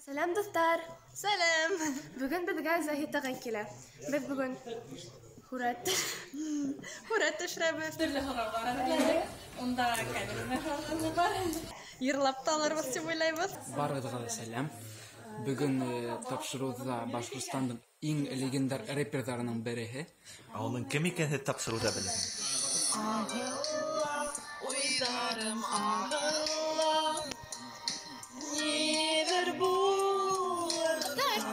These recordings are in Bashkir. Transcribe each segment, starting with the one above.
Сәләм, дуҫтар! Сәләм! Бөгөн беҙгә Заһит ағай килә. Беҙ бөгөн һүрәт төшөрәбеҙ. Төрлө һорауҙар әҙерләнек. Унда камера бар. Йырлап та алырбыҙ тип уйлайбыҙ. Барығыҙға ла сәләм. Бөгөн тапшырыуҙа Башҡортостандың иң легендар рэперҙарының береһе. Ә уның кем икәнен һеҙ тапшырыуҙа белерһегеҙ. Ағыла, уйҙарым ағыла, ниҙер булыр.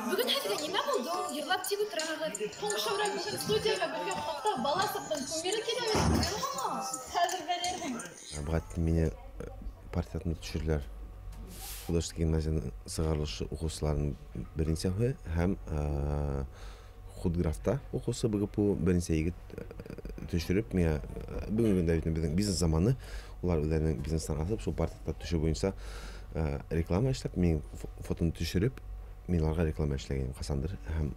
Бөгөн һеҙгә нимә булды? Йырлап тик ултыраһығыҙ. Һуң Шәүрә бөгөн студияға беҙгә ҡунаҡта бала саҡтың кумиры килә бит. Хәҙер белерһең. Быға мине партиятында төшөрҙөләр. Художественный гимназияның сығарылышы уҡыусыларының беренсеһе һәм худграфта уҡыусы БГПУ беренсе егет төшөрөп, миңә бөгөнгө көндә бит беҙҙең бизнес заманы, улар үҙҙәренең бизнестарын асып, шул партиятта төшөү буйынса реклама эшләп, минең фотоны төшөрөп, мин уларға реклама эшләгәнем ҡасандыр. Һәм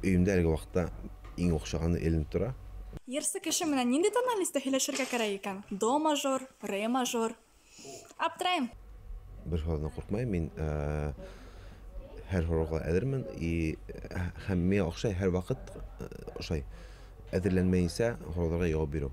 өйөмдә әлеге ваҡытта иң оҡшағаны эленеп тора. Йырсы кеше менән ниндәй тональностьта һөйләшергә кәрәк икән? До мажор, ре мажор. Аптырайым. Бер һорауҙан ҡурҡмайым, мин һәр һорауға әҙермен и һәм миңә оҡшай һәр ваҡыт ошай әҙерләнмәйенсә һорауҙарға яуап биреү.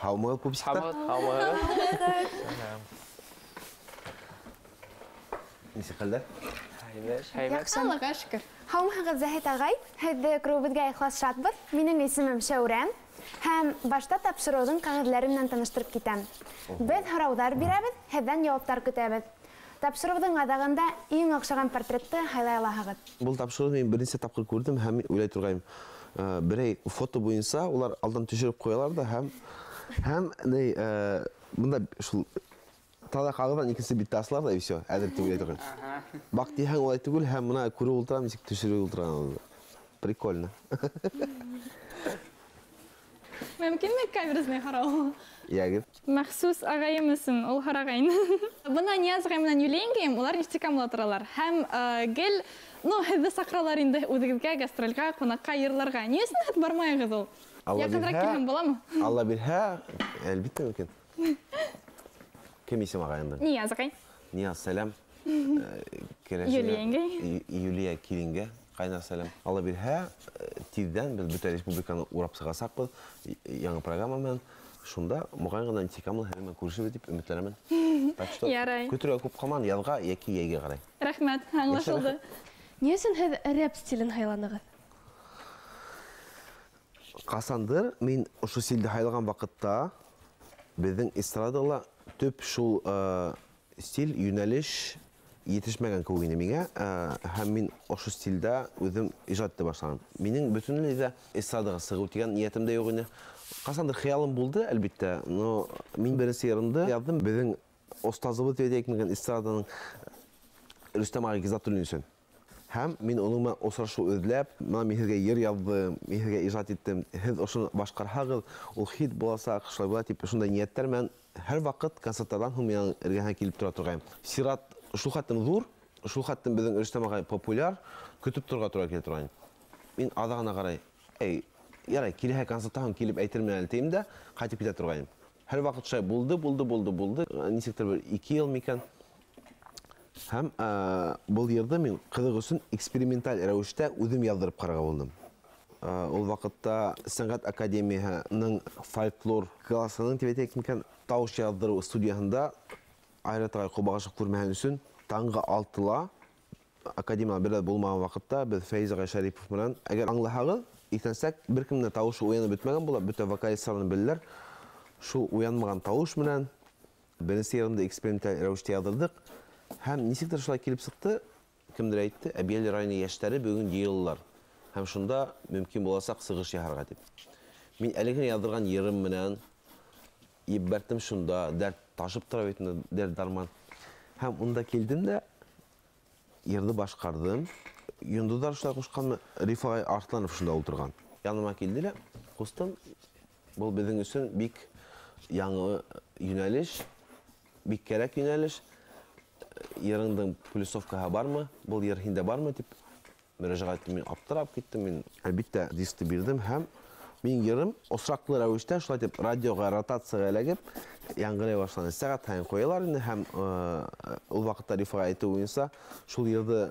Һаумыһығыҙ, пупсиктар? Һаумыһығыҙ. Нисек хәлдәр? Һәйбәт, һәйбәт. Аллаға шөкөр. Һаумыһығыҙ, Заһит ағай. Һеҙҙе күреүебеҙгә ихлас шатбыҙ. Минең исемем Шәүрә. Һәм башта тапшырыуҙың ҡағиҙәләре менән таныштырып китәм. Беҙ һорауҙар бирәбеҙ, һеҙҙән яуаптар көтәбеҙ. Тапшырыуҙың аҙағында иң оҡшаған портретты һайлай алаһығыҙ. Был тапшырыуҙы мин беренсе тапҡыр күрҙем һәм уйлай торғайным. Берәй фото буйынса улар алдан төшөрөп ҡуялар ҙа һәм бында шул таҙа ҡағыҙҙан икенсе битте асылар ҙа, и всё, әҙер тип уйлай торғайным. Баҡ тиһәң, улай түгел, һәм бына күреп ултырам, нисек төшөрөп ултырған. Прикольно. Мөмкинме каверзный һорау? Йәгеҙ. Махсус ағайым өсөн ул һорағайны. Бына Нияз ағай менән Юлия еңгәйем, улар Нефтекамала торалар. Һәм гел, һеҙҙе саҡыралар инде үҙегеҙгә, гастролгә, ҡунаҡҡа, йырларға. Ни өсөн һеҙ бармайығыҙ ул? Алла Яҡыныраҡ бирһә, килһәм буламы? Алла бирһә, әлбиттә мөмкин. Кем исем ағайыңдың? Нияз ағай. Нияз, сәләм. Кәләшеңә, Юлия еңгәй. Юлия киленгә ҡайнар сәләм. Алла бирһә, тиҙҙән беҙ бөтә республиканы урап сығасаҡбыҙ яңы программа менән. Шунда моғайын ғына Нефтекамала һеҙҙең менән күрешербеҙ тип өмөтләнәмен. Так что Ярай. көтөргә күп ҡалманы, яҙға йәки йәйгә ҡарай. Рәхмәт, аңлашылды. Рәхмәт. Ни өсөн һеҙ рэп стилен һайланығыҙ? Ҡасандыр мин ошо стилде һайлаған ваҡытта беҙҙең эстрадала төп шул стиль, йүнәлеш етешмәгән кеүек ине миңә, һәм мин ошо стилдә үҙем ижад итә башланым. Минең бөтөнләй ҙә эстрадаға сығыу тигән ниәтем дә юҡ ине. Ҡасандыр хыялым булды, әлбиттә, но мин беренсе йырымды яҙҙым беҙҙең остазыбыҙ тип әйтәйек микән, эстраданың Рөстәм ағай Ғиззатуллин өсөн. Һәм мин уның менән осрашыу эҙләп, бына мин һеҙгә йыр яҙҙым, мин һеҙгә ижад иттем, һеҙ ошоно башҡарһағыҙ, ул хит буласаҡ, шулай була тип шундай ниәттәр менән һәр ваҡыт концерттарҙан һуң минең эргәһенә килеп тора торғайным. Сират шул хәтлем ҙур, шул хәтлем беҙҙең Рөстәм ағай популяр, көтөп торорға тура килә торғайным. Мин аҙағына ҡарай, эй, ярай, киләһе концерттан һуң килеп әйтермен әле тием дә, ҡайтып китә торғайным. Һәр ваҡыт шулай булды, булды, булды, булды. Нисектер бер 2 йыл микән. Һәм был йырҙы мин ҡыҙыҡ өсөн эксперименталь рәүештә үҙем яҙҙырып ҡарарға булдым. Ул ваҡытта Сәнғәт академияһының фольклор классының тип әйтәйек микән, тауыш яҙҙырыу студияһында Айрат ағай ҡобағашыҡ күрмәһен өсөн таңғы 6-ла академияла бер ҙә булмаған ваҡытта беҙ Фәйз ағай Шәрипов менән, әгәр аңлаһағыҙ, иртәнсәк бер кемдең дә тауышы уянып бөтмәгән була, бөтә вокалисттарҙы беләләр. Шул уянмаған тауыш менән беренсе йырымды эксперименталь рәүештә яҙҙырҙыҡ. Һәм нисектер шулай килеп сыҡты, кемдер әйтте, Әбйәлил районы йәштәре бөгөн йыйылалар. Һәм шунда мөмкин буласаҡ сығыш яһарға тип. Мин әле генә яҙҙырған йырым менән ебәрттем шунда, дәрт ташып тора бит инде, дәрт дарман. Һәм унда килдем дә йырҙы башҡарҙым. Йондоҙҙар шулай ҡушҡанмы? Риф ағай Арыҫланов шунда ултырған. Яныма килде лә, ҡустым. Был беҙҙең өсөн бик яңы йүнәлеш, бик кәрәк йүнәлеш. Йырыңдың плюсовкаһы бармы? Был йыр һиндә бармы тип мөрәжәғәт иттем. Мин аптырап киттем. Мин әлбиттә дискты бирҙем һәм минең йырым осраҡлы рәүештә шулай итеп радиоға ротацияға эләгеп яңғырай башланы. Сәғәт һайын ҡуялар ине һәм ул ваҡытта Риф ағай әйтеүе буйынса шул йырҙы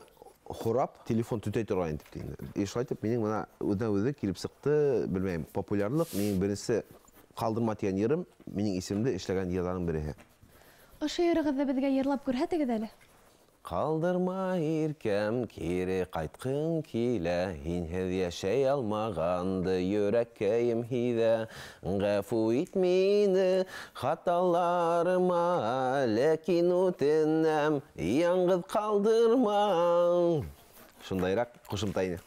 һорап телефон төтәй торған тип инде. Шулай итеп минең бына үҙенән үҙе килеп сыҡты, белмәйем, популярлыҡ. Минең беренсе Ҡалдырма тигән йырым минең исемде эшләгән йырҙарҙың береһе. Ошо йырығыҙҙы беҙгә йырлап күрһәтегеҙ әле. Ҡалдырма иркәм, кире ҡайтҡың килә, һинһеҙ йәшәй алмағанды йөрәккәйем һиҙә. Ғәфү ит мине хаталарыма, ләкин үтенәм, яңғыҙ ҡалдырма. Шундайыраҡ ҡушымта ине.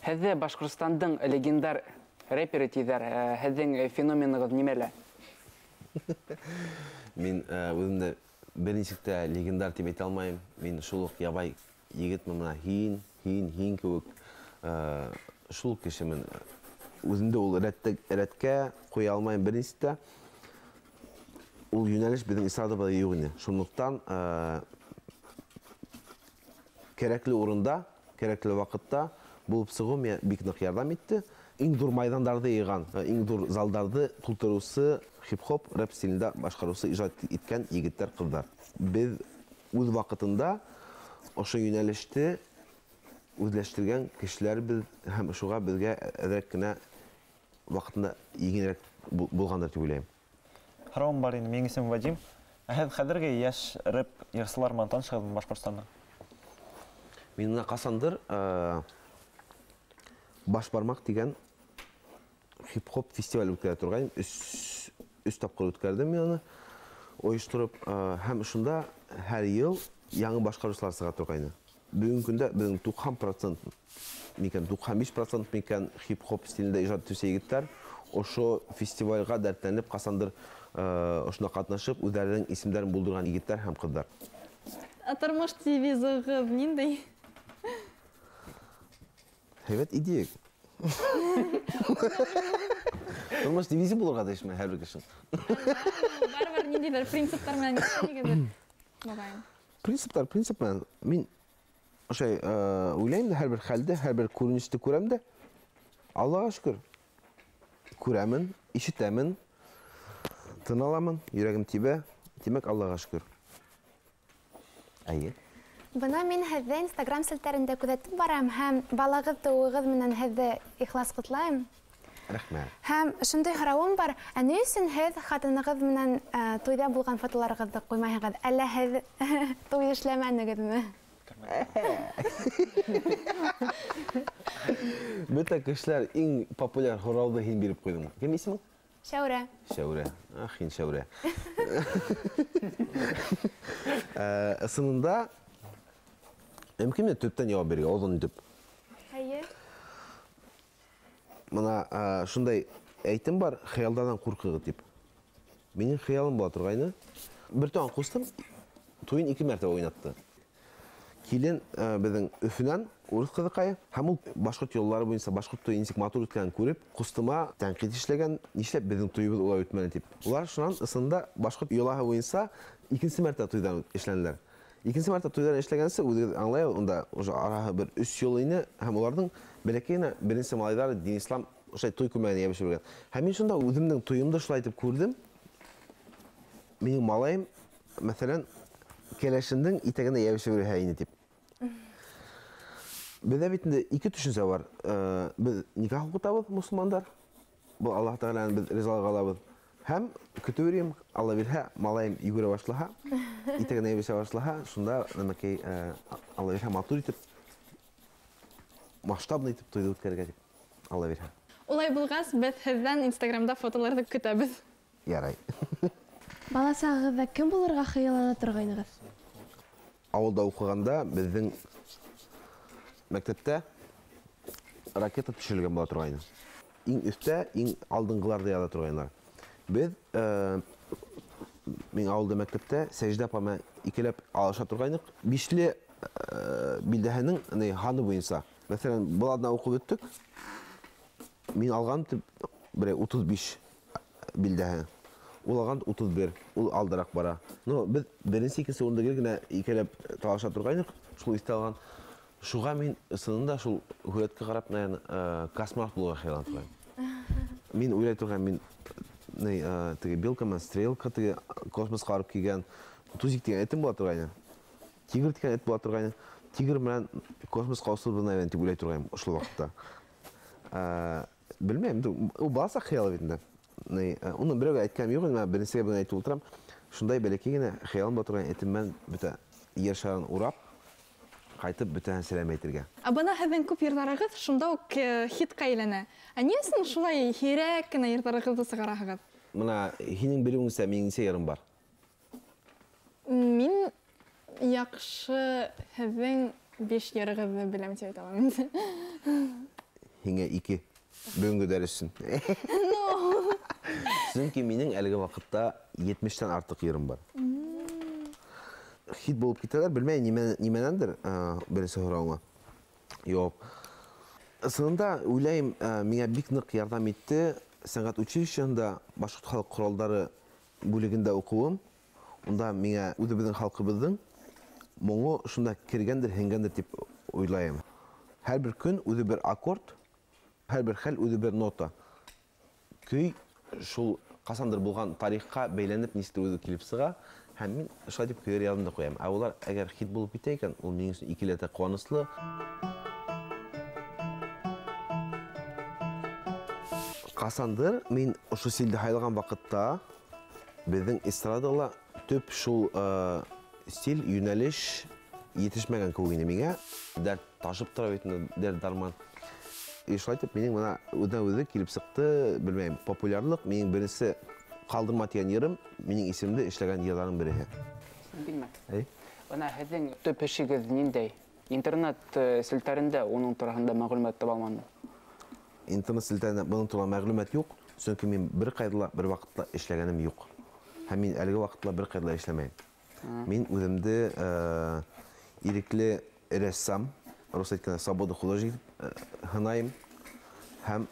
Һеҙҙе Башҡортостандың легендар рэперы тиҙәр. Һеҙҙең феноменығыҙ нимәлә? Мин үҙемде бер нисек тә легендар тип әйтә алмайым. Мин шул уҡ ябай егетмен, бына һин, һин, һин кеүек шул уҡ кешемен. Үҙемде ул рәткә ҡуя алмайым бер нисек тә. Ул йүнәлеш беҙҙең эстрадабыҙҙа юҡ ине. Шунлыҡтан кәрәкле урында, кәрәкле ваҡытта булып сығыу миңә бик ныҡ ярҙам итте. Иң ҙур майҙандарҙы йыйған, иң ҙур залдарҙы тултырыусы хип-хоп, рэп стилендә башҡарыусы ижад иткән егеттәр, ҡыҙҙар. Беҙ үҙ ваҡытында ошо йүнәлеште үҙләштергән кешеләрбеҙ һәм шуға беҙгә әҙерәк кенә ваҡытында еңелерәк булғандыр тип уйлайым. Һорауым бар инде, минең исемем Вадим. Ә һеҙ хәҙерге йәш рэп йырсылар менән танышһығыҙмы Башҡортостанда? Мин бына ҡасандыр Баш бармаҡ тигән хип-хоп фестиваль үткәрә торғайным. Өс тапҡыр үткәрҙем мин уны ойоштороп, һәм шунда һәр йыл яңы башҡарыусылар сыға торғайны. Бөгөнгө көндә беҙҙең 90% микән, 95% микән хип-хоп стилендә ижад итеүсе егеттәр ошо фестивальға дәртләнеп, ҡасандыр ошонда ҡатнашып, үҙҙәренең исемдәрен булдырған егеттәр һәм ҡыҙҙар. Ә тормош девизығыҙ ниндәй? Һәйбәт идея. Тормош девизы булырға тейешме һәр бер кешенең? Барыбер ниндәйҙер принциптар менән йәшәйһегеҙҙер, моғайын. Принциптар, принцип менән. Мин ошай уйлайым да, һәр бер хәлде, һәр бер күренеште күрәм дә, Аллаға шөкөр, күрәмен, ишетәмен, тын аламын, йөрәгем тибә, тимәк, Аллаға шөкөр. Әйе. Бына мин һеҙҙе Инстаграм селтәрендә күҙәтеп барам һәм балағыҙ тыуығыҙ менән һеҙҙе ихлас ҡотлайым. Рәхмәт. Һәм шундай һорауым бар, ә ни өсөн һеҙ хатынығыҙ менән туйҙа булған фотоларығыҙҙы ҡуймайһығыҙ? Әллә һеҙ туй эшләмәнегеҙме? Бөтә кешеләр иң популяр һорауҙы һин биреп ҡуйҙың. Кем исемең? Шәүрә. Шәүрә. Ах, һин Шәүрә. Ысынында мөмкинме төптән яуап бирергә, оҙон итеп? Әйе. Бына шундай әйтем бар, хыялдарҙан ҡурҡығыҙ тип. Минең хыялым була торғайны. Бер туған ҡустым, туйын 2 мәртәбә уйнатты. Килен беҙҙең Өфөнән, урыҫ ҡыҙыҡайы, һәм ул башҡорт йолалары буйынса башҡорт туйы нисек матур үткәнен күреп, ҡустыма тәнҡит эшләгән, нишләп беҙҙең туйыбыҙ улай үтмәне тип. Улар шунан ысында башҡорт йолаһы буйынса икенсе мәртәбә туйҙан эшләнеләр. Икенсе мәртәбә туйҙан эшләгәнсе, үҙегеҙ аңлайһығыҙ, унда уже араһы бер 3 йыл ине, һәм уларҙың бәләкәй генә беренсе малайҙары Динислам ошолай туй күлмәгенә йәбешеп йөрөгән. Һәм мин шунда үҙемдең туйымды шулай итеп күрҙем. Минең малайым, мәҫәлән, кәләшемдең итәгенә йәбешеп йөрөһә ине тип. Беҙҙә бит инде ике төшөнсә бар. Беҙ никах уҡытабыҙ, мосолмандар. Был Аллаһ Тәғәләнең беҙ ризалығы алабыҙ. Һәм көтөп йөрөйөм, Алла бирһә, малайым йүгерә башлаһа, итәгенә йәбешә башлаһа, шунда нәмәкәй, Алла бирһә, матур итеп, масштабный итеп туйҙы үткәрергә тип, Алла бирһә. Улай булғас, беҙ һеҙҙән Инстаграмда фотоларҙы көтәбеҙ. Ярай. Бала сағығыҙҙа кем булырға хыяллана торғайнығыҙ? Ауылда уҡығанда беҙҙең мәктәптә ракета төшөрөлгән була торғайны. Иң өҫтә, иң алдынғыларҙы яҙа торғайнылар. Беҙ мин ауылда мәктәптә Сәждә апа менән икеләп алыша торғайныҡ. Бишле билдәһенең һаны буйынса. Мәҫәлән, был аҙна уҡып бөттөк. Мин алған берәй 35 билдәһе. Ул алған 31, ул алдараҡ бара. Но беҙ беренсе, икенсе урынды гел генә икеләп талаша торғайныҡ, шул иҫтә алған. Шуға мин ысынында шул һүрәткә ҡарап, космонавт булырға хыяллана торғайным. Мин уйлай торған, мин теге белка менән стрелка теге космосҡа барып килгән Тузик тигән этем була торғайны. Тигр тигән эт була торғайны. Тигр менән космосҡа осорбоҙ, наверное, тип уйлай торғайным ошол ваҡытта. Белмәйем, ул баласаҡ хыялы бит инде. Уны берәүгә әйткәнем юҡ, мин беренсегә бөгөн әйтеп ултырам. Шундай бәләкәй генә хыялым була торған этем менән бөтә ер шарын урап, ҡайтып бөтәһен сәләм әйтергә. Ә бына һеҙҙең күп йырҙарығыҙ шунда уҡ хитҡа әйләнә. Ә ни өсөн шулай һирәк кенә йырҙарығыҙҙы сығараһығыҙ? Бына һинең белеүеңсә, минең нисә йырым бар? Мин яҡшы һеҙҙең 5 йырығыҙҙы беләм тип әйтә алам инде. Һиңә 2 бөгөнгө дәрес өсөн. Сөнки минең әлеге ваҡытта 70-тән артыҡ йырым бар. Хит булып китәләр, белмәйем нимәнәндер, беренсе һорауыңа яуап. Ысынында уйлайым, миңә бик ныҡ ярҙам итте сәнғәт училищеһында башҡорт халыҡ ҡоралдары бүлегендә уҡыуым. Унда миңә үҙебеҙҙең халҡыбыҙҙың моңо шунда кергәндер, һеңгәндер тип уйлайым. Һәр бер көн үҙе бер аккорд, һәр бер хәл үҙе бер нота. Көй шул ҡасандыр булған тарихҡа бәйләнеп нисектер үҙе килеп сыға. Һәм мин шулай тип көйҙәр яҙым да ҡуям. Ә улар әгәр хит булып китә икән, ул минең өсөн икеләтә ҡыуаныслы. Ҡасандыр мин ошо стилде һайлаған ваҡытта беҙҙең эстрадала төп шул стиль, йүнәлеш етешмәгән кеүек ине миңә. Дәрт ташып тора бит инде, дәрт дарман. Шулай итеп минең бына үҙенән-үҙе килеп сыҡты, белмәйем, популярлыҡ. Минең беренсе Ҡалдырма тигән йырым минең исемде эшләгән йырҙарым береһе. Билмә. Әй. Бына һеҙҙең төп эшегеҙ ниндәй? Интернет селтәрендә уның тураһында мәғлүмәт таба алманым. Интернет селтәрендә бының тураһында мәғлүмәт юҡ, сөнки мин бер ҡайҙа ла бер ваҡытта эшләгәнем юҡ. Һәм мин әлеге ваҡытта бер ҡайҙа ла эшләмәйем. Мин үҙемде ирекле рәссам, рус әйткәндә свобода художник һынайым һәм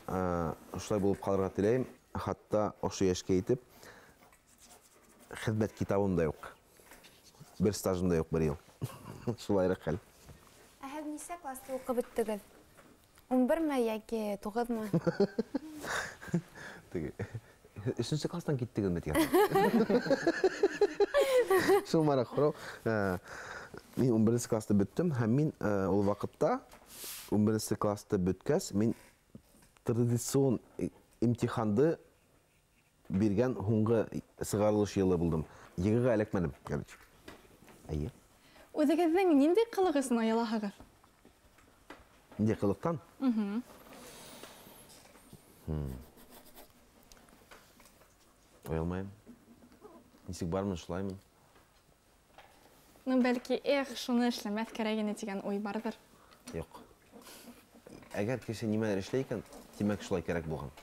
шулай булып ҡалырға теләйем. Хатта ошо йәшкә етеп хеҙмәт китабым да юҡ. Бер стажым да юҡ, бер йыл. Шулайыраҡ хәл. Ә һеҙ нисә класста уҡып бөттөгөҙ? 11-ме йәки 9-мы? Теге 3-нсе класстан киттегеҙме тигән. Шул мараҡ һорау. Мин 11-нсе класста бөттөм һәм мин ул ваҡытта 11-нсе класста бөткәс, мин традицион имтиханды биргән һуңғы сығарылыш йылы булдым. ЕГЭ-ға эләкмәнем, короче. Әйе. Үҙегеҙҙең ниндәй ҡылыҡ өсөн оялаһығыҙ? Ниндәй ҡылыҡтан? Оялмайым. Нисек бармын, шулаймын. Ну, бәлки, эх, шуны эшләмәҫ кәрәк ине тигән уй барҙыр. Юҡ. Әгәр кеше нимәлер эшләй икән, тимәк, шулай кәрәк булған.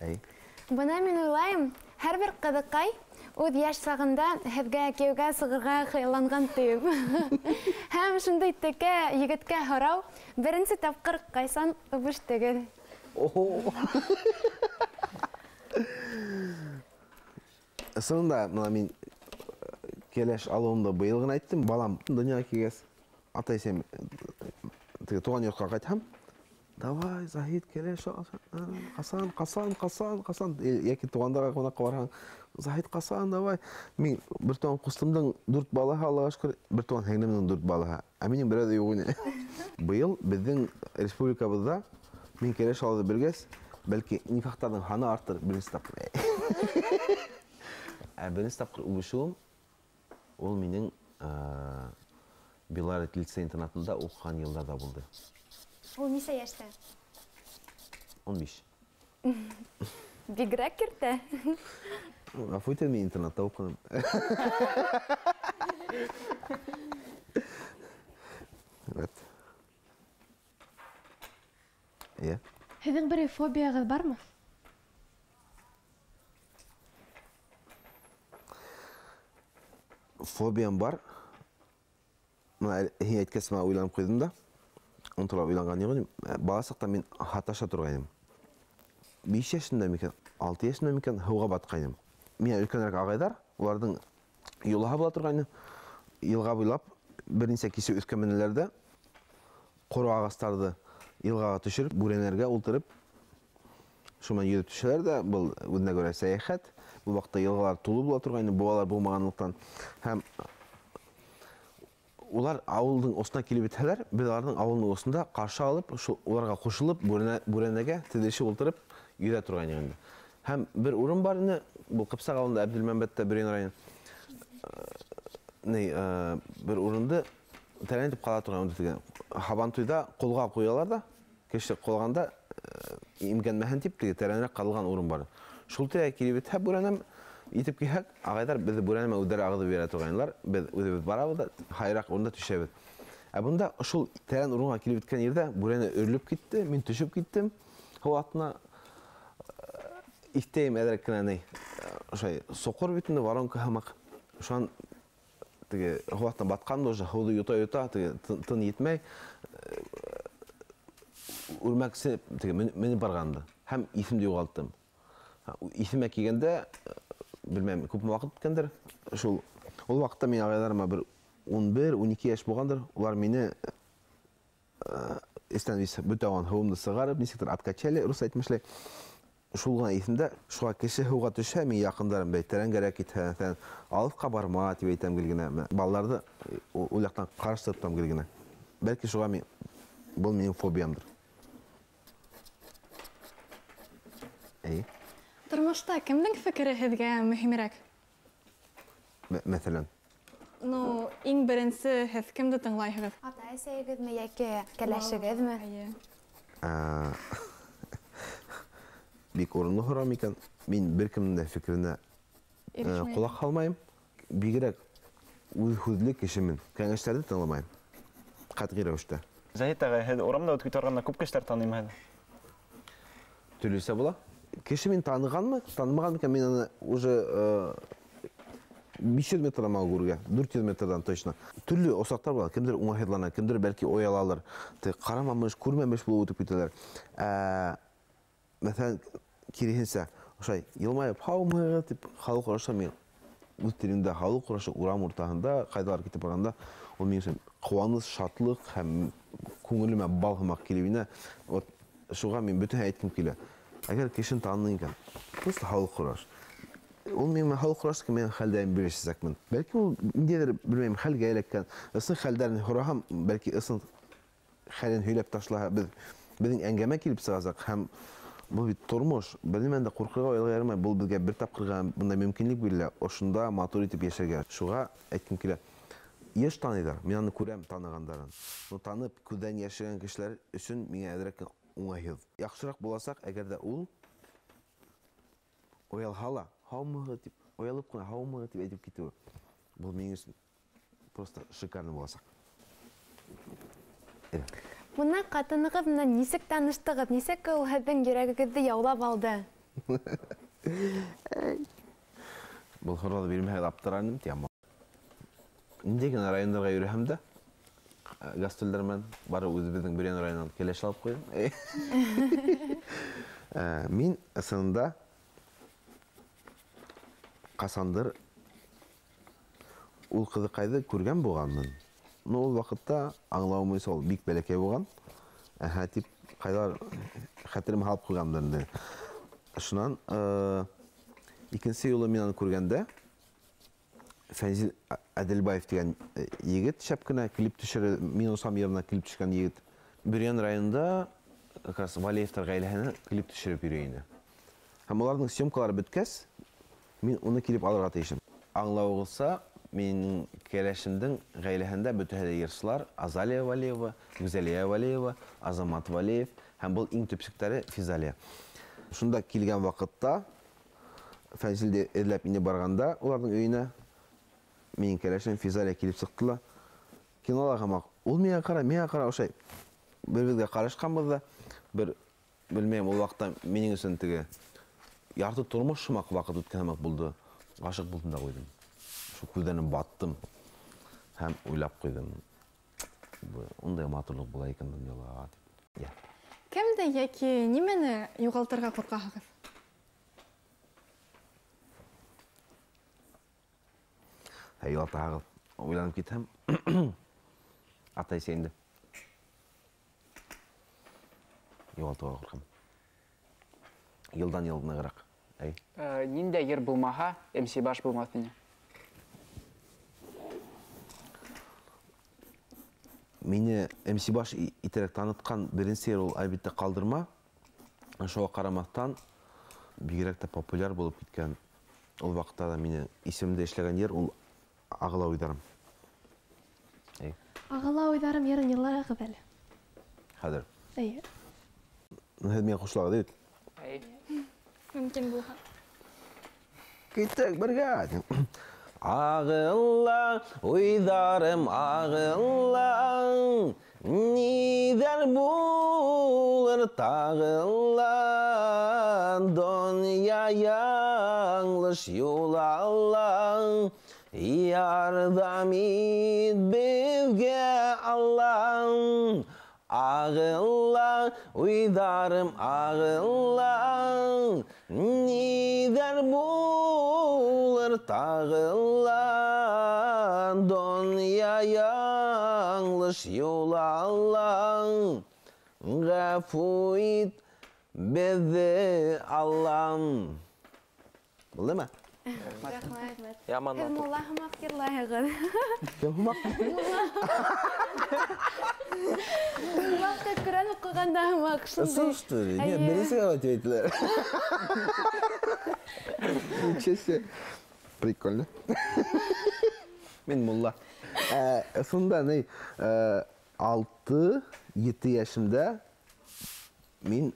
Әй. Бына мин уйлайым, һәр бер ҡыҙыҡай үҙ йәш сағында һеҙгә кейәүгә сығырға хыялланған тиеп. Һәм шундай текә егеткә һорау, беренсе тапҡыр ҡайсан үбештегеҙ? Ысынында, бына мин кәләш алыуымды быйыл ғына әйттем. Балам донъяға килгәс, атай-әсәйем теге туған йортҡа ҡайтһам, давай, Заһид, кәләш ал, ҡасан, ҡасан, ҡасан, ҡасан. Йәки туғандарға ҡунаҡҡа барһаң, Заһид, ҡасан, давай. Мин бер туған ҡустымдың 4 балаһы, Аллаға шөкөр, бер туған һеңлемдең 4 балаһы. Ә минең берәү ҙә юҡ ине. Быйыл беҙҙең республикабыҙҙа мин кәләш алыуҙы белгәс, бәлки никахтарҙың һаны артыр беренсе тапҡыр. Ә беренсе тапҡыр үбешеүем ул минең Белорет лицей интернатында уҡыған йылдарҙа булды. Ул нисә йәштә? 15. Бигерәк иртә. Ғәфү итегеҙ, мин интернатта уҡыным. Evet. Һеҙҙең берәй фобияғыҙ бармы? Фобиям бар. Мына һин әйткәс, мына уйланып ҡуйҙым да. Онотолап уйланған юҡ инем. Бала саҡта мин һаташа торғайным. 5 йәшемдә микән, 6 йәшемдә микән һыуға батҡайным. Миңә өлкәнерәк ағайҙар, уларҙың йолаһы була торғайны. Йылға буйлап бер нисә кеше өҫкә менәләр ҙә, ҡоро ағастарҙы йылғаға төшөрөп, бүрәнәргә ултырып, шунан йөҙөп төшәләр ҙә, был үҙенә күрә сәйәхәт. Был ваҡытта йылғалар тулы була торғайны, быуалар булмағанлыҡтан. Һәм улар ауылдың осона килеп етһәләр, беҙ уларҙың ауылының осонда ҡаршы алып, шул уларға ҡушылып, бүрәнәгә теҙелешеп ултырып йөҙә торғайныҡ инде. Һәм бер урын бар ине, был Ҡыпсаҡ ауылында, Әбделмәмбәттә, Бөрйән районы. Бер урынды тәрән итеп ҡала торған, унда тигән. Һабантуйҙа ҡулға ҡуялар ҙа, кеше ҡолағанда имгәнмәһен тип теге тәрәнерәк ҡалған урын бар. Шул тирәгә килеп етһә, бүрәнәм итеп килһәк, ағайҙар беҙҙе бүрәнәмә үҙҙәре ағыҙып бирә торғайнылар. Беҙ үҙебеҙ барабыҙ ҙа, һайыраҡ урында төшәбеҙ. Ә бында шул тәрән урынға килеп еткән ерҙә бүрәнә өрөлөп китте, мин төшөп киттем. Һыу аҫтына иҫтәйем әҙерәк кенә ни, ошай соҡор бит инде, воронка һымаҡ. Шунан теге һыу аҫтына батҡан да уже һыуҙы йота-йота, теге тын етмәй, үрмәксе теге менеп барғанды. Һәм иҫемде юғалттым. Иҫемә килгәндә, белмәйем, күпме ваҡыт үткәндер. Шул ул ваҡытта мин ағайҙарыма бер 11-12 йәш булғандыр. Улар мине эстән бөтә алған һыуымды сығарып, нисектер откачали, рус әйтмешләй. Шул ғына иҫемдә, шуға кеше һыуға төшһә, мин яҡындарым бәй, тәрәнгәрәк китһә, мәҫәлән, алыҫҡа барма тип әйтәм гел генә. Менә балаларҙы ул яҡтан ҡараштырып тотам гел генә. Бәлки шуға мин, был минең фобиямдыр. Әйе. Тормошта кемдең фекере һеҙгә мөһимерәк? Мәҫәлән? Ну, иң беренсе һеҙ кемде тыңлайһығыҙ? Ата-әсәйегеҙме йәки кәләшегеҙме? Әйе. Бик урынлы һорау микән? Мин бер кемдең дә фекеренә Ирешмәйем. ҡолаҡ һалмайым. Бигерәк үҙ һүҙле кешемен. Кәңәштәрҙе тыңламайым. Ҡәтғи рәүештә. Заһит ағай, һеҙ урамда үтеп китә барғанда күп кешеләр таныймы һеҙҙе? Төрлөсә була. Кеше мин танығанмы, танымағанмы икән, мин аны уже 500 метрҙан мал күргә, 400 метрҙан точно. Төрлө осраҡтар була. Кемдер уңайһыҙлана, кемдер бәлки оялалыр. Теге ҡарамамыш, күрмәмеш булып үтеп китәләр. Мәҫәлән, киреһенсә, ошай йылмайып, һаумыһығыҙ тип халыҡ һораша, мин үҙ телемдә халыҡ һораша, урам уртаһында, ҡайҙалар китеп барғанда, ул минең өсөн ҡыуаныс, шатлыҡ һәм күңелемә бал һымаҡ килеп инә. Вот шуға мин бөтәһен әйткем килә. Әгәр кешене таның икән, просто халыҡ һораш. Ул минең халыҡ һорашты, мин хәлдәрен белешәсәкмен. Бәлки ул ниндәйҙер, белмәйем, хәлгә эләккән. Ысын хәлдәрен һораһам, бәлки ысын хәлен һөйләп ташлаһа, беҙҙең әңгәмә килеп сығасаҡ. Һәм был бит тормош, бер нимәнән дә ҡурҡырға, уйларға ярамай. Был беҙгә бер тапҡырға бындай мөмкинлек бирелә, ошонда матур итеп йәшәргә. Шуға әйткем килә. Йыш таныйҙар, мин аны күрәм танығандарын. Но танып, күҙҙән йәшергән кешеләр өсөн миңә әҙерәк уңайһыҙ. Яҡшыраҡ буласаҡ, әгәр ҙә ул оялһа ла, һаумыһы тип, оялып ҡына һаумыһы тип әйтеп китеүе. Был минең өсөн просто шикарный буласаҡ. Бына ҡатынығыҙ менән нисек таныштығыҙ? Нисек ул һеҙҙең йөрәгегеҙҙе яулап алды? Был һорауҙы бирмәһәгеҙ аптырар инем, тием. Ниндәй генә райондарға йөрөһәм дә, гастролдәр менән бары үҙебеҙҙең Бөрйән районынан кәләш алып ҡуйҙым. Мин ысынында ҡасандыр ул ҡыҙыҡайҙы күргән булғанмын. Но ул ваҡытта аңлауым буйынса ул бик бәләкәй булған. Әһә, тип ҡайҙалыр хәтеремә һалып ҡуйғанмын инде. Шунан, икенсе юлы мин аны күргәндә Фәнзил Әделбаев тигән егет шәп кенә клип төшөрә, мин усам йырына клип төшкән егет. Бөрйән районында как раз Валеевтар ғаиләһенә клип төшөрөп йөрөй ине. Һәм уларҙың съемкалары бөткәс, мин уны килеп алырға тейешем. Аңлауығыҙса, минең кәләшемдең ғаиләһендә бөтәһе лә йырсылар: Азалия Валеева, Гүзәлиә Валеева, Азамат Валеев һәм был иң төпсөктәре Физалия. Шунда килгән ваҡытта Фәнзилде эҙләп инеп барғанда уларҙың өйөнә минең кәләшем Физалия килеп сыҡты ла. Кинола һымаҡ, ул миңә ҡара, миңә ҡара, ошай бер-беҙгә ҡарашҡанбыҙ ҙа, бер Белмәйем, ул ваҡытта минең өсөн теге ярты тормош һымаҡ ваҡыт үткән һымаҡ булды. Ғашиҡ булдым да ҡуйҙым. Шул күҙҙәренә баттым һәм уйлап ҡуйҙым. Ундай матурлыҡ була икән донъяла тип. Я. Кемде йәки нимәне юғалтырға ҡурҡаһығыҙ? Ә юғалтаһағыҙ, уйланып китһәм, атай-әсәйемде юғалтыуға ҡурҡам. Йылдан йыл нығыраҡ. Әй. Ниндәй йыр булмаһа, MC Баш булмаҫ ине? Мине MC Баш итәрәк танытҡан беренсе йыр ул, әлбиттә, Ҡалдырма. Шуға ҡарамаҫтан, бигерәк тә популяр булып киткән ул ваҡытта да мине исемдә эшләгән йыр ул Ағыла уйҙарым. Әй. Ағыла уйҙарым йырын йырлағыҙ әле. Хәҙер. Әйе. Һеҙ миңә ҡушылағыҙ бит? Әй. Мөмкин булһа. Киттек бергә. Ағыла уйҙарым, ағыла, ниҙәр булыр тағыла, донъя яңлыш юл ала, ярҙам ит беҙгә, Аллам. Ағыла уйҙарым, ағыла, ниҙәр булыр тағыла, донъя яңлыш юл ала, ғәфү ит беҙҙе, Аллам. Булдымы? Рәхмәт. Яман Һеҙ матур. мулла һымаҡ йырлайһығыҙ. Кем һымаҡ? Мулла Ҡөрьән уҡығанда һымаҡ шундай. Ысын, что ли? Нет, Әйе. беренсе генә тип әйтәләр. Ничего себе. Прикольно. Мин мулла. Шунда ни, 6-7 йәшемдә мин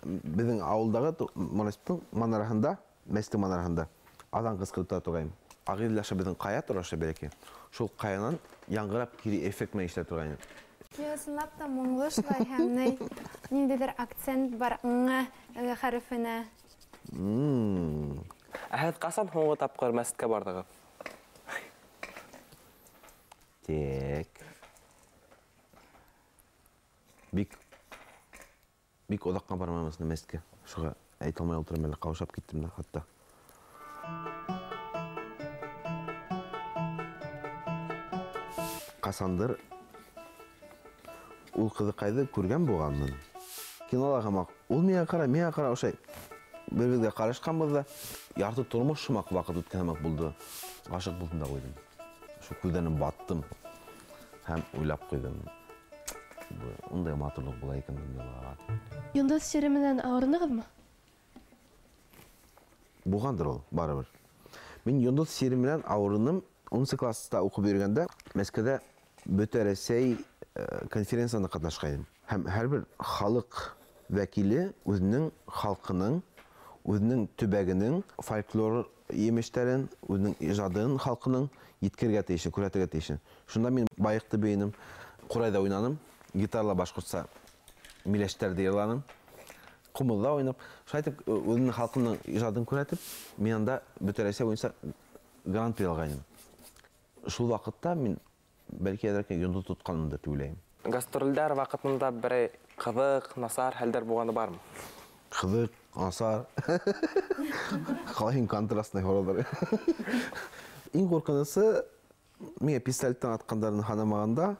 беҙҙең ауылдағы монастырҙың манараһында, мәсеттең манараһында аҙан ҡысҡырып тора торғайным. Ағиҙел аша беҙҙең ҡая тора ошо бәләкәй. Шул ҡаянан яңғырап кире эффект менән ишетә торғайным. Ысынлап та моңло шулай һәм ниндәйҙер акцент бар ң хәрефенә. Ә һеҙ ҡасан һуңғы тапҡыр мәсеткә барҙығыҙ? Тек. Бик оҙаҡҡа бармайым мәсеткә. Шуға әйтә алмай ултырам әле, ҡаушап киттем дә хатта. Ҡасандыр ул ҡыҙыҡайҙы күргән булғанмын. Кинола һымаҡ. Ул миңә ҡарай, миңә ҡарай, ошай бер-беҙгә ҡарашҡанбыҙ ҙа, ярты тормош һымаҡ ваҡыт үткән һымаҡ булды. Ғашиҡ булдым да ҡуйҙым. Шул күҙҙәренә баттым һәм уйлап ҡуйҙым. Ундай матурлыҡ була икән донъяла. Йондоҙ сире менән ауырынығыҙмы? Булғандыр ул, барыбер. Мин йондоҙ сире менән ауырыным. 10 класста уҡып йөрөгәндә Мәскәүҙә Бөтә Рәсәй конференцияһында ҡатнашҡайным. Һәм һәр бер халыҡ вәкиле үҙенең халҡының, үҙенең төбәгенең фольклор емештәрен, үҙенең ижадын халҡының еткерергә тейеш, күрһәтергә тейеш. Шунда мин байыҡты бейенем, ҡурайҙа уйнаным, гитарала башҡортса миләштәрҙе йырланым, ҡумыҙҙа уйнап, шулай итеп үҙенең халҡының ижадын күрһәтеп, мин анда Бөтә Рәсәй буйынса гран-при алғайным. Шул ваҡытта мин бәлки әҙерәк йондоҙ тотҡанмындыр тип уйлайым. Гастролдәр ваҡытында берәй ҡыҙыҡ, насар хәлдәр булғаны бармы? Ҡыҙыҡ, насар. Ҡалай контрастный һорауҙар. Иң ҡурҡынысы, миңә пистолеттан атҡандарын һанамағанда,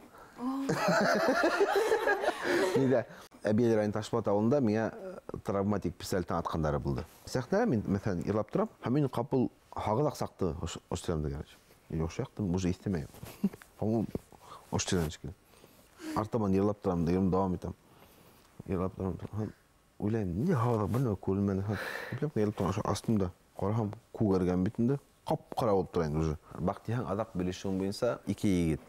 Ниҙә, Әбйәлил районы Ташбулат ауылында миңә травматик пистолеттан атҡандары булды. Сәхнәлә мин, мәҫәлән, йырлап торам, һәм мин ҡапыл һағыҙаҡ саҡты ошо тирәмдә, короче. Или ошо яҡтым, уже иҫтәмәйем. По-моему, ошо тирәм шикелле. Артабан йырлап торам, йырымды дауам итәм. Йырлап торам, һәм уйлайым, ниндәй һағыҙаҡ, бер нәмә күренмәне. Һәм ипләп кенә йырлап торам, ошо астымда ҡараһам, күгәргән бит инде, ҡап-ҡара булып тора инде уже. Баҡтиһәң, аҙаҡ белешеүем буйынса ике егет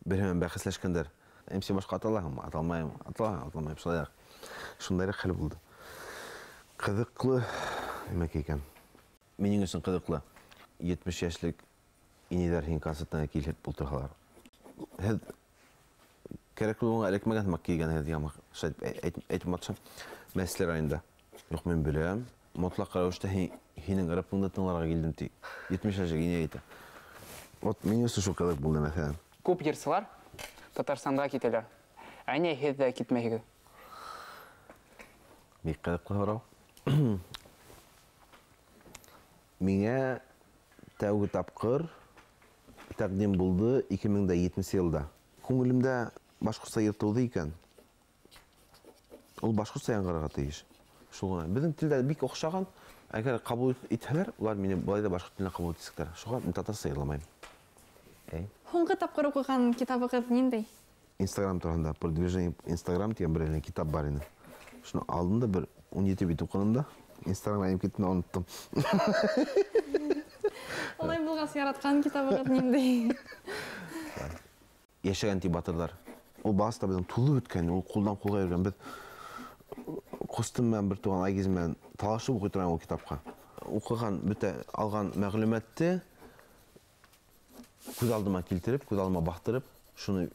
бер менән бәхәсләшкәндәр. MC Башҡа ата алаһыңмы? Ата алмайым, ата алаһың, ата алмайым, шулайыраҡ. Шундайыраҡ хәл булды. Ҡыҙыҡлы нимәкәй икән? Минең өсөн ҡыҙыҡлы. 70 йәшлек инәйҙәр һинең концертыңа килеп ултырһалар. Һеҙ кәрәкле булғанға эләкмәгән һымаҡ килгәнһегеҙ тигән һымаҡ, шулай итеп әйтеп маташам. Мәсле районында. Юҡ, мин беләм. Мотлаҡ рәүештә һинең рэпыңды тыңларға килдем ти. 70 йәшлек инә әйтә. Вот минең өсөн шул ҡыҙыҡ булды, мәҫәлән. Күп йырсылар Татарстанға китәләр. Ә ни һеҙ ҙә китмәйһегеҙ? Бик ҡыҙыҡлы һорау. Миңә тәүге тапҡыр тәҡдим булды 2007 йылда. Күңелемдә башҡортса йыр тыуҙы икән. Ул башҡортса яңғырарға тейеш. Шул ғына. Беҙҙең телдәр бик оҡшаған. Әгәр ҡабул итһәләр, улар мине былай ҙа башҡорт теленә ҡабул итәсәктәр. Шуға мин татарса йырламайым. Һуңғы тапҡыр уҡыған китабығыҙ ниндәй? Инстаграм тураһында, продвижение Инстаграм тигән бер китап бар ине. Шуны алдым да бер 17 бит уҡыным да, Инстаграмға инеп киттем, оноттом. Улай булғас, яратҡан китабығыҙ ниндәй? Йәшәгән ти батырҙар. Ул баста беҙҙең тулып бөткән, ул ҡулдан ҡулға йөрөгән. Беҙ ҡустым менән бер туған Айгиз менән талашып уҡый торған ул китапҡа. Уҡыған, бөтә алған мәғлүмәтте күҙ алдыма килтереп, күҙ алдыма баҫтырып, шуны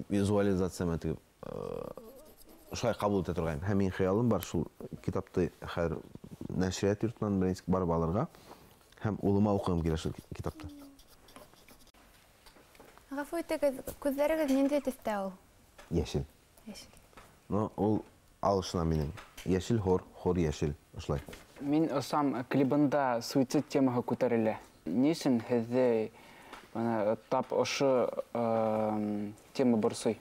визуализация менән тегеп, шулай ҡабул итә торғайным. Һәм минең хыялым бар шул китапты хәҙер нәшриәт йортонан бер нисек барып алырға һәм улыма уҡығым килә шул китапты. Ғәфү итегеҙ, күҙҙәрегеҙ ниндәй төҫтә ул? Йәшел. Йәшел. Но ул алышына минең. Йәшел хор, хор йәшел, ошолай. Мин осам клибында суицид темаһы күтәрелә. Ни өсөн һеҙҙе бына тап ошо тема борсой?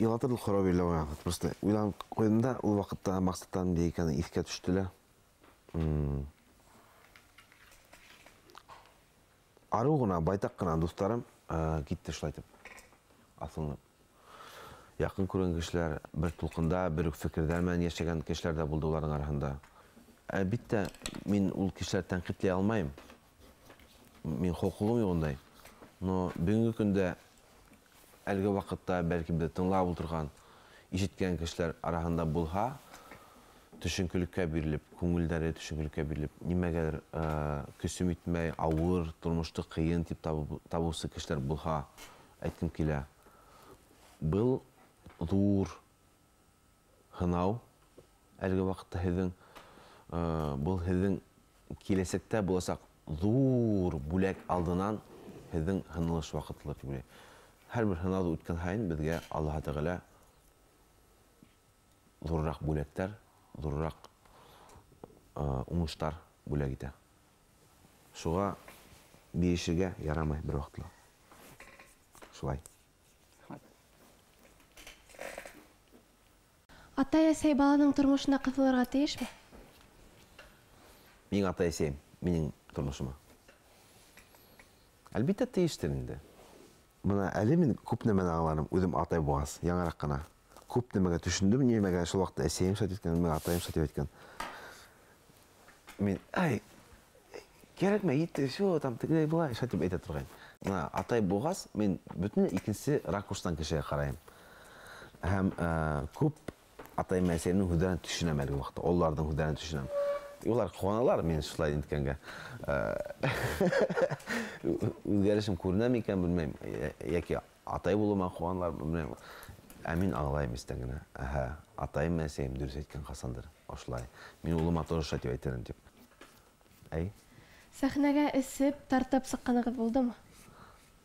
Илатырлыҡ һорау бирелә башланы. Просто уйланып ҡуйҙым да, ул ваҡытта маҡсаттарым ни икәне иҫкә төштө лә. Арыу ғына, байтаҡ ҡына дуҫтарым китте шулай итеп. Аҫылынып. Яҡын күргән кешеләр бер тулҡында, бер үк фекерҙәр менән йәшәгән кешеләр ҙә булды уларҙың араһында. Әлбиттә, мин ул кешеләрҙе тәнҡитләй алмайым. Мин хоҡуғым юҡ ундай. Но бөгөнгө көндә әлеге ваҡытта бәлки беҙҙе тыңлап ултырған, ишеткән кешеләр араһында булһа, төшөнкөлөккә бирелеп, күңелдәре төшөнкөлөккә бирелеп, нимәгәлер көсөм итмәй, ауыр, тормошто ҡыйын тип табыусы кешеләр булһа, әйткем килә. Был ҙур һынау әлеге ваҡытта һеҙҙең, был һеҙҙең киләсәктә буласаҡ ҙур бүләк алдынан һеҙҙең һынылыш ваҡытылыр тип уйлайым. Һәр бер һынауҙы үткән һайын беҙгә Аллаһ Тәғәлә ҙурыраҡ бүләктәр, ҙурыраҡ уңыштар бүләк итә. Шуға бирешергә ярамай бер ваҡытта ла. Шулай. Атай-әсәй баланың тормошона ҡыҫылырға тейешме? Минең атай-әсәйем, минең тормошома. Әлбиттә тейештер инде. Бына әле мин күп нәмәне аңланым, үҙем атай булғас, яңыраҡ ҡына. Күп нәмәгә төшөндөм, нимәгә шул ваҡытта әсәйем шулай әйткән, нимәгә атайым шулай әйткән. Мин, ай, кәрәкмәй, етте, всё, там, тегеләй былай, шулай тип әйтә торғайным. Бына атай булғас, мин бөтөнләй икенсе ракурстан кешегә ҡарайым. Һәм күп атайым әсәйемдең һүҙҙәрен төшөнәм әлеге ваҡытта, ололарҙың һүҙҙәрен төшөнәм. Улар ҡыуаналар мин шулай иткәнгә. Үҙгәрешем күренәме икән, белмәйем. Йәки атай булыуыма ҡыуаналар, белмәйем. Ә мин аңлайым эстән генә. Әһә, атайым әсәйем дөрөҫ әйткән ҡасандыр, ошолай. Мин улыма тоже шулай тип әйтерем тип. Әй. Сәхнәгә эсеп, тартып сыҡҡанығыҙ булдымы?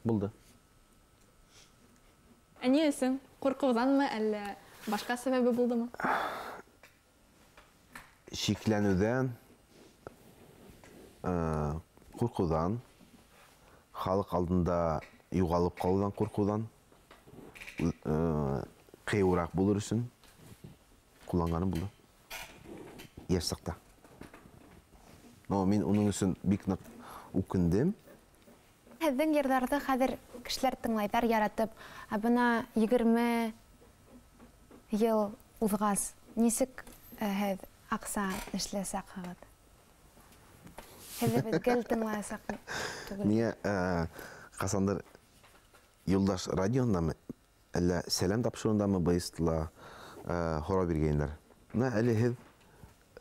Булды. Ә ни өсөн? Ҡурҡыуҙанмы, әллә башҡа сәбәбе булдымы? Шикләнеүҙән, ҡурҡыуҙан, халыҡ алдында юғалып ҡалыуҙан ҡурҡыуҙан, ҡыйыуыраҡ булыр өсөн ҡулланғаным булды. Йәш саҡта. Но мин уның өсөн бик ныҡ үкендем. Һеҙҙең йырҙарҙы хәҙер кешеләр тыңлайҙар, яратып. Ә бына 20 йыл уҙғас, нисек һеҙ аҡса эшләсәкһегеҙ? Һеҙҙе беҙ гел тыңлаясаҡ түгел. Миңә ҡасандыр Юлдаш радиондамы, әллә Сәләм тапшырыуындамы быйыстыла һорау биргәйнеләр. Бына әле һеҙ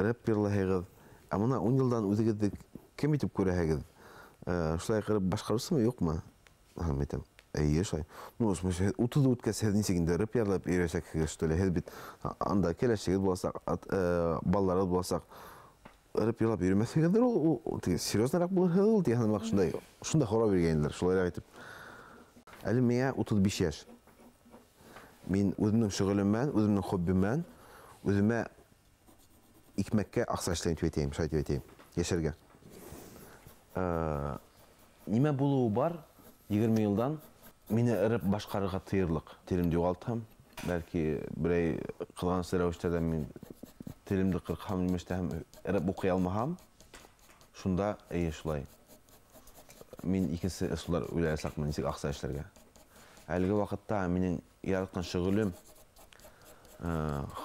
рэп йырлайһығыҙ, ә бына 10 йылдан үҙегеҙҙе кем итеп күрәһегеҙ? Шулай ҡырып башҡарыусымы, юҡмы? Һәм әйтәм. Эйе, шулай. Ну, в смысле, 30 үткәс һеҙ нисек инде рэп йырлап өйрәнәсәкһегеҙ, что ли? Һеҙ бит анда киләсәгеҙ буласаҡ, балаларығыҙ буласаҡ. Рэп йырлап йөрөмәҫһегеҙҙер ул, теге серьезныраҡ булырһығыҙ ул тигән һымаҡ шундай һорау биргәйнеләр, шулайыраҡ итеп. Әле миңә 35 йәш. Мин үҙемдең шөғөлөм менән, үҙемдең хоббим менән үҙемә икмәккә аҡса эшләйем тип әйтәйем, шулай тип әйтәйем, йәшәргә. Нимә булыуы бар 20 йылдан мине рэп башҡарырға тыйырлыҡ. Телемде юғалтһам, бәлки берәй ҡыҙғаныслы рәүештәрҙә мин телемде ҡырҡһам, нимә эшләһәм, рэп уҡый алмаһам, шунда эйе шулай. Мин икенсе ысулдар уйлаясаҡмын, нисек аҡса эшләргә. Әлеге ваҡытта минең яратҡан шөғөлөм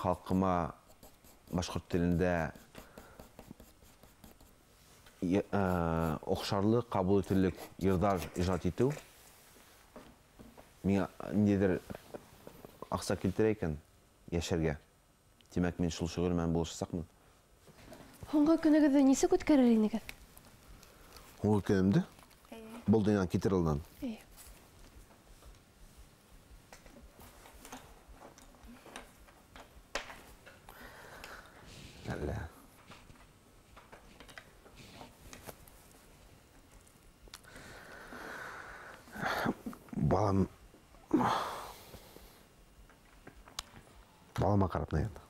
халҡыма башҡорт телендә оҡшарлы, ҡабул ителерлек йырҙар ижад итеү. Миңә ниндәйҙер аҡса килтерә икән йәшәргә. Тимәк, мин шул шөғөл менән булышасаҡмын. Һуңғы көнөгөҙҙө нисек үткәрер инегеҙ? Һуңғы көнөмдө? Был донъянан китер алдынан. Эйе. Әллә. Балама ҡарап, наверное.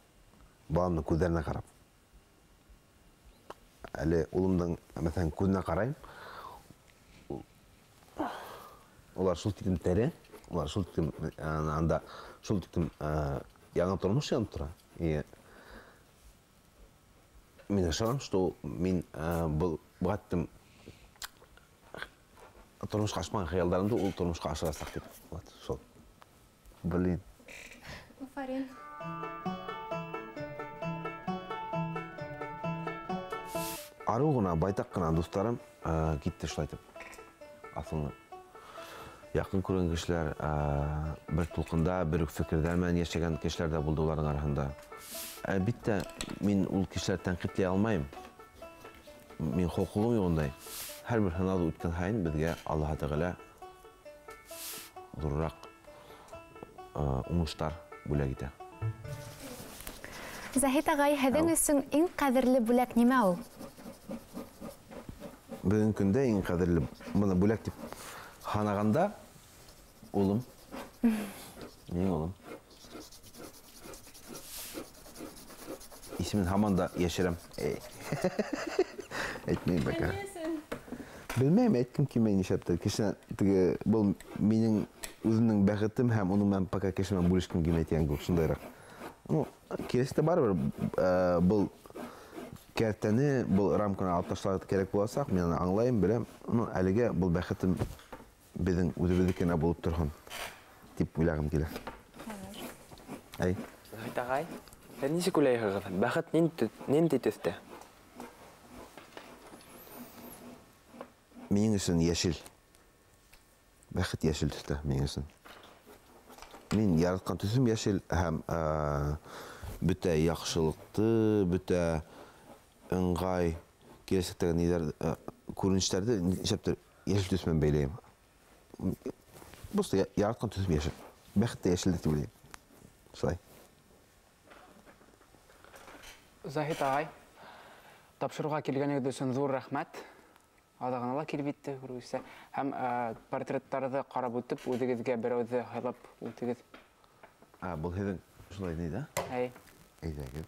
Баламдың күҙҙәренә ҡарап. Әле улымдың, мәҫәлән, күҙенә ҡарайым. Улар шул тиклем тере, улар шул тиклем, анда шул тиклем яңы тормош янып тора. И мин ышанам, что мин был бығаттым тормошҡа ашмаған хыялдарымды ул тормошҡа ашырасаҡ тип. Вот, шул. Блин. Афарин. Арыу ғына, байтаҡ ҡына дуҫтарым китте шулай итеп. Аҫылынып. Яҡын күргән кешеләр, бер тулҡында, бер үк фекерҙәр менән йәшәгән кешеләр ҙә булды уларҙың араһында. Әлбиттә, мин ул кешеләрҙе тәнҡитләй алмайым. Мин хоҡуғым юҡ ундай. Һәр бер һынауҙы үткән һайын беҙгә Аллаһ Тәғәлә ҙурыраҡ уңыштар бүләк итә. Заһит ағай, һеҙҙең өсөн иң ҡәҙерле бүләк нимә ул? Бөгөнгө көндә иң ҡәҙерле бына бүләк тип һанағанда улым. Минең улым. Исемен һаман да йәшерәм. Әйтмәйем бәкә. Белмәйем, әйткем килмәй нишләптер. Кешенән теге был минең үҙемдең бәхетем һәм уның менән пока кеше менән бүлешкем килмәй тигән кеүек шундайыраҡ. Ну, киләсәктә барыбер был кәртәне, был рамканы алып ташларға кәрәк буласаҡ, мин аны аңлайым, беләм. Ну, әлегә был бәхетем беҙҙең үҙебеҙҙеке генә булып торһон тип уйлағым килә. Әй. Заһит ағай, һеҙ нисек уйлайһығыҙ? Бәхет ниндәй төҫтә? Минең өсөн йәшел. Бәхет йәшел төҫтә минең өсөн. Мин яратҡан төҫөм йәшел һәм бөтә яҡшылыҡты, бөтә ыңғай киләсәктәге ниҙәр, күренештәрҙе нишләптер йәшел төҫ менән бәйләйем. Просто яратҡан төҫөм йәшел. Бәхет тә йәшелдер тип уйлайым. Шулай. Заһит ағай, тапшырыуға килгәнегеҙ өсөн ҙур рәхмәт. Аҙағына ла килеп етте, күргесә. Һәм портреттарҙы ҡарап үтеп, үҙегеҙгә берәүҙе һайлап үтегеҙ. Был һеҙҙең шулай ни, да? Әй. Әйҙәгеҙ.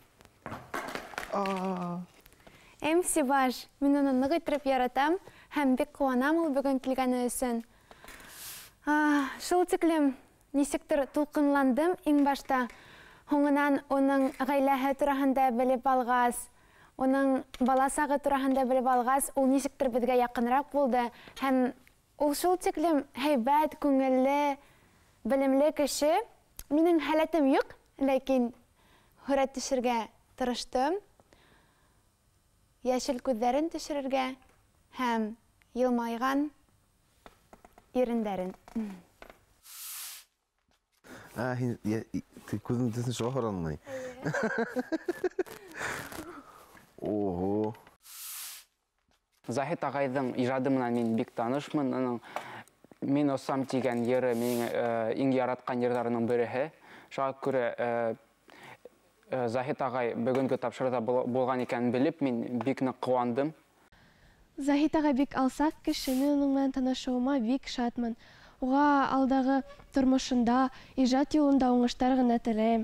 MC Баш, мин уны ныҡ иттереп яратам һәм бик ҡыуанам ул бөгөн килгәне өсөн. Шул тиклем нисектер тулҡынландым иң башта. Һуңынан уның ғаиләһе тураһында белеп алғас, уның бала сағы тураһында белеп алғас, ул нисектер беҙгә яҡыныраҡ булды. Һәм ул шул тиклем һәйбәт, күңелле, белемле кеше. Минең һәләтем юҡ, ләкин һүрәт төшөргә тырыштым. Йәшел күҙҙәрен төшөрөргә һәм йылмайған ирендәрен. Һин күҙең төҫөн шуға һоранмай. Ого. Заһит ағайҙың ижады менән мин бик танышмын. Уның Мин осам тигән йыры минең иң яратҡан йырҙарының береһе. Шуға күрә Заһит ағай бөгөнгө тапшырыуҙа булған икәнен белеп, мин бик ныҡ ҡыуандым. Заһит ағай бик алсаҡ кеше, мин уның менән танышыуыма бик шатмын. Уға алдағы тормошонда, ижад юлында уңыштар ғына теләйем.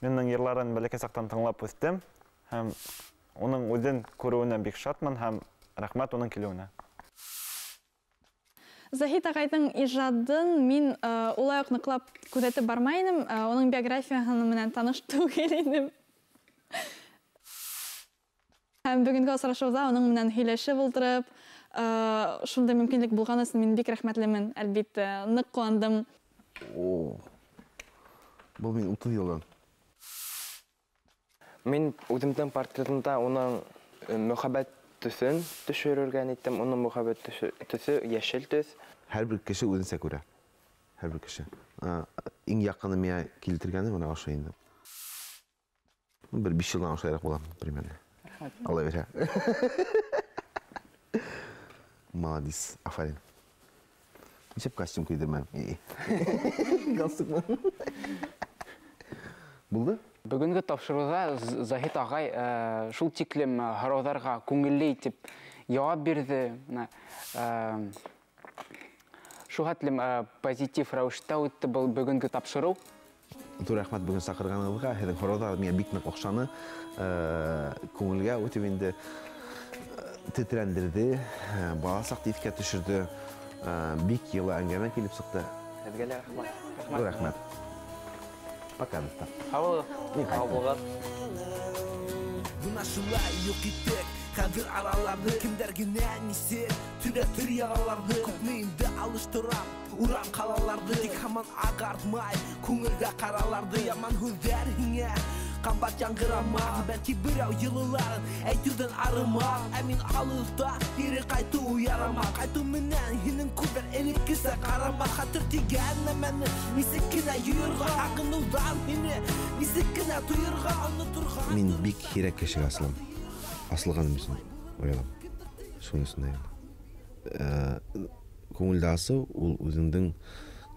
Мин уның йырларын бәләкәй саҡтан тыңлап үҫтем һәм уның үҙен күреүенә бик шатмын һәм рәхмәт уның килеүенә. Заһит ағайҙың ижадын мин улай уҡ ныҡлап күҙәтеп бармай инем, уның биографияһы менән таныш түгел инем. Һәм бөгөнгө осрашыуҙа уның менән һөйләшеп ултырып, шундай мөмкинлек булған өсөн мин бик рәхмәтлемен, әлбиттә, ныҡ ҡыуандым. О, был мин 30 йылдан. Мин үҙемдең портретымда уның мөхәббәт төҫөн төшөрөргә ниттем. Уның мөхәббәт төҫө йәшел төҫ. Һәр бер кеше үҙенсә күрә. Һәр бер кеше. Иң яҡыны миңә килтергәне бына ошо инде. Бер 5 йылдан ошолайыраҡ булам, примерно. Алла бирһә. Молодец, афарин. Нисәп костюм кейҙермәм? Галстукмы? Булды? Бөгөнгө тапшырыуҙа Заһит ағай шул тиклем һорауҙарға күңелле итеп яуап бирҙе. Шул хәтлем позитив рәүештә үтте был бөгөнгө тапшырыу. Ҙур рәхмәт бөгөн саҡырғанығыҙға. Һеҙҙең һорауҙар миңә бик ныҡ оҡшаны. Күңелгә үтеп инде тетрәндерҙе, бала саҡты иҫкә төшөрҙө. Бик йылы әңгәмә килеп сыҡты. Һеҙгә лә рәхмәт. Ҙур рәхмәт. Пока, дуҫтар. Һау булығыҙ. Һау булығыҙ. Бына шулай юҡ иттек хәҙер араларҙы, кемдәр генә нисек төҙәтер яраларҙы. Күпме инде алыштырам урам ҡалаларҙы, тик һаман ағартмай күңелгә ҡараларҙы. Яман һүҙҙәр һиңә ҡабат яңғырамаҫ, бәлки берәү йылыларын әйтеүҙән арымаҫ. Ә мин алыҫта кире ҡайтыу ярамаҫ, ҡайтыу менән һинең күҙҙәр элеккесә ҡарамаҫ. Хәтер тигән нәмәне нисек кенә йыйырға, һағыныуҙан һине нисек кенә тойорға, оноторға. Мин бик һирәк кешегә асылам. Асылғаным өсөн оялам. Шуныһын инде. Күңелде асыу ул үҙеңдең,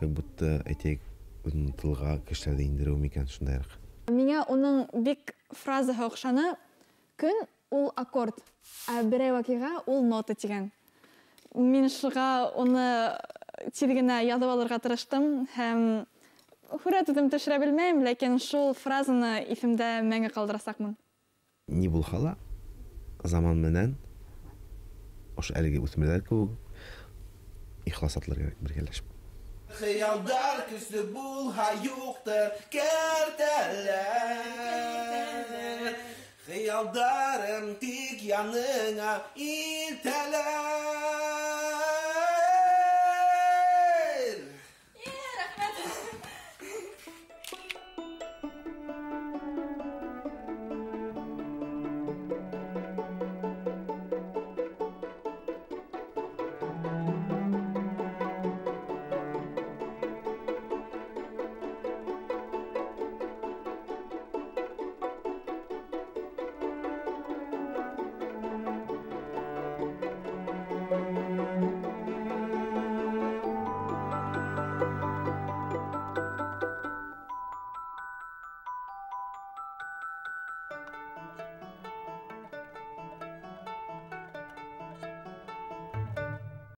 как будто әйтәйек, үҙеңде тылға кешеләрҙе индереү микән, шундайыраҡ. Миңә уның бик фразаһы оҡшаны. Көн ул аккорд, ә берәй ваҡиға ул нота тигән. Мин шуға уны тиҙ генә яҙып алырға тырыштым һәм һүрәт үҙем төшөрә белмәйем, ләкин шул фразаны иҫемдә мәңге ҡалдырасаҡмын. Ни булһа ла, заман менән ошо әлеге үҫмерҙәр кеүек ихлас атлар кәрәк бергәләшеп. Хыялдар көслө булһа юҡтыр кәртәләр. Хыялдарым тик яныңа илтәләр. Рәхмәт. Thank you.